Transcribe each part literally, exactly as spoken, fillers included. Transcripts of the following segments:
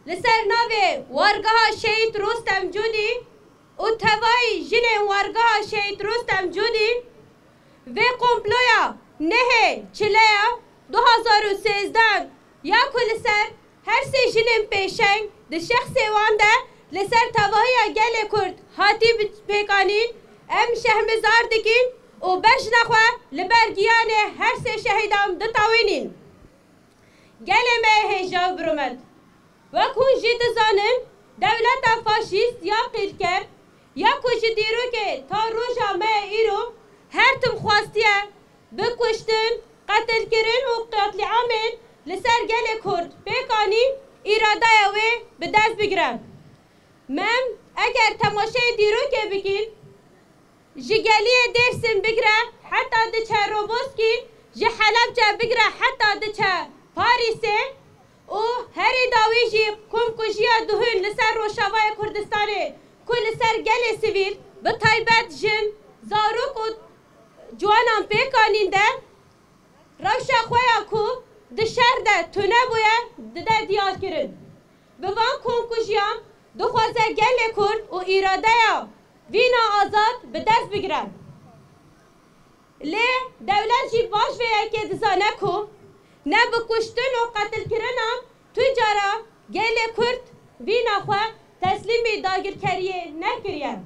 Li ser navê Wargeha Şehîd Rostem Cûdî û tevayî jinên Wargeha Şehîd Rostem Cûdî vê komploya nehê çileya du hazar û sêzdeh ya ku li ser her sê jinên pêşeng di şexsê wan de li ser tevahiya gelê Kurd hatî bi-, pêkanîn, em şermezar dikin û bejna xwe li ber giyanê her sê şehîdan ditewînîn. Gelê me yê hêja û birûmet, wek hûn jî dizanin, dewleta faşîst ya qîrker ya ku ji dîrokê ta roja me yê îro her tim xwestiye bi kuştin, qetilkirin û qetlîamên li ser gelê Kurd pêk anî, îradeya wê bi dest bigire. Em eger temaşeyê dîrokê bikin, ji geliyê Dêrsim bigire heta diçe Roboskî, ji Helebce bigire heta diçe Parîsê û herî dawî jî komkujiya duhûn li ser Rojavayê Kurdistanê ku li ser gelê sivîl, bi taybet jin, zarok û ciwanan pêk anîn de, rewşa xwe ya ku di şer de tune bûye dide diyarkirin. Bi van komkujiyan dixwaze gelê Kurd û îradeya vîna azad bi dest bigire. Lê dewlet jî baş vê yekê dizane ku ne bi kuştin û qetilkirinan tu cara gelê Kurd vîna xwe teslîmî dagirkeriyê nekiriye.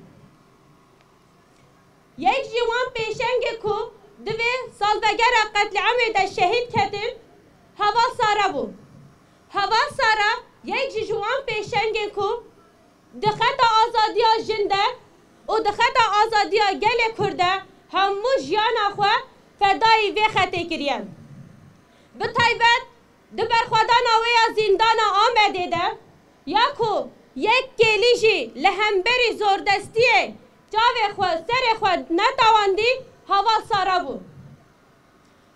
Yek ji wan pêşengê ku di vê salvegera qetlîamê de şehîd ketin, Heval Sare bû. Heval Sare yek ji ji wan pêşengên ku di xeta azadiya jin de û di xeta azadiya gelê Kurd de hemû jiyana xwe fedayî vê xetê kiriye. Bi taybet di berxwedana wê ya zîndana Amedê de ya ku yek kêlî jî li hemberî zordestiyê çavê xwe, serê xwe netewandî, Heval Sare bû.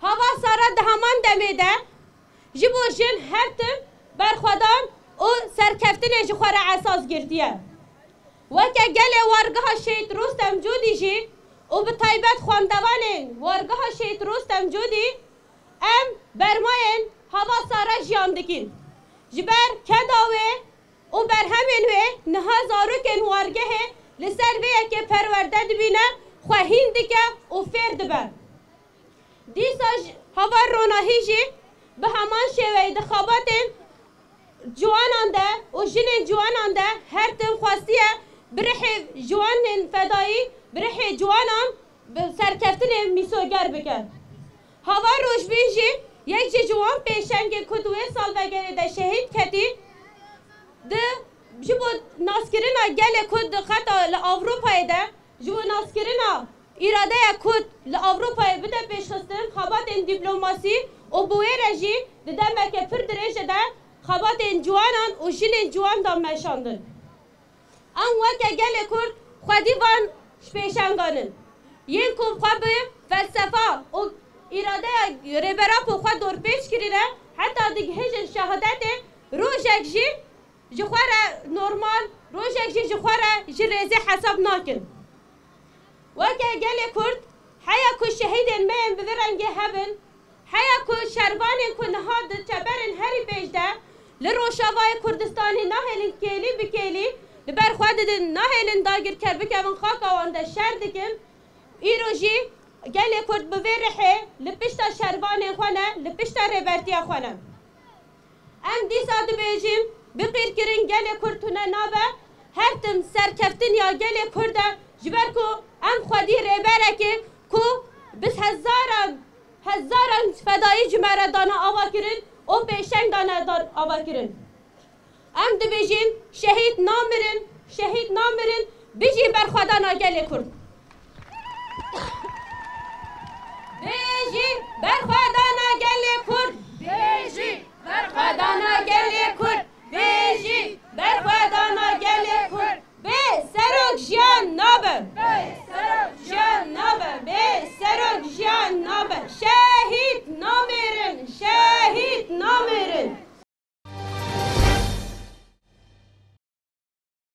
Heval Sare di heman demê de ji bo jin her tim berxwedan û serkeftinê ji xwe re esas girtiye. Weke gelê Wargeha Şehîd Rostem Cûdî jî û bi taybet xwendevanên Wargeha Şehîd Rostem Cûdî em bermayên Heval Sare jiyan dikin. Ji ber keda wê û berhemên wê niha zarokên wargehê li ser vê yekê perwerde dibîne, xwe hîn dike û fêr dibe. Dîsa ji Heval Ronahî jî bi heman şêweyî di xebatên ciwanan de û jinên ciwanan de her tim xwestiye bi rihê ciwanên fedayî, bi rihê ciwanan bi serkeftinê mîsoger bike. Heval Rojbîn jî yek ji ji wan pêşengên ku di wê salvegerê de şehîd ketî, di ji bo naskirina gelê Kurd di xeta li Ewropayê de, ji bo naskirina îradeya Kurd li Ewropayê bide pêşxistin, xebatên dîplomasî û bi wê re jî di demeke pir dirêje de xebatên ciwanan û jinên ciwan da meşandin. Em weke gelê Kurd xwedî van ji pêşengan in. Yên ku xwe bi felsefa û îradeya Rêber Apo xwe dorpêç kirine, heta digihîjin şehadetê, rojek jî ji xwe re normal, rojek jî ji xwe re ji rêzê hesab nakin. Weke gelê Kurd, heya ku şehîdên me yên bi vî rengê hebin, heya ku şervanên ku niha di çeperên herî pêş de li Rojavayê Kurdistanê nahêlin kêlî bi kêlî li ber xwe didin, nahêlin dagirker bikevin xaka wan de şer dikin, îro jî gelê Kurd bi vê rihê li pişta şervanên xwe ne, li pişta rêbertiya xwe ne. Em dîsa dibêjin, bi qîrkirin gelê Kurd tune nabe, her tim serkeftin ya gelê Kurd e, ji ber ku em xwedî rêberekê ku bi hezaran, hezaran fedayî ji me re dane ava kirin û pêşeng dane dan ava kirin. Em dibêjin, şehîd namirin, şehîd namirin, bijî berxwedana gelê Kurd. Bijî berxwe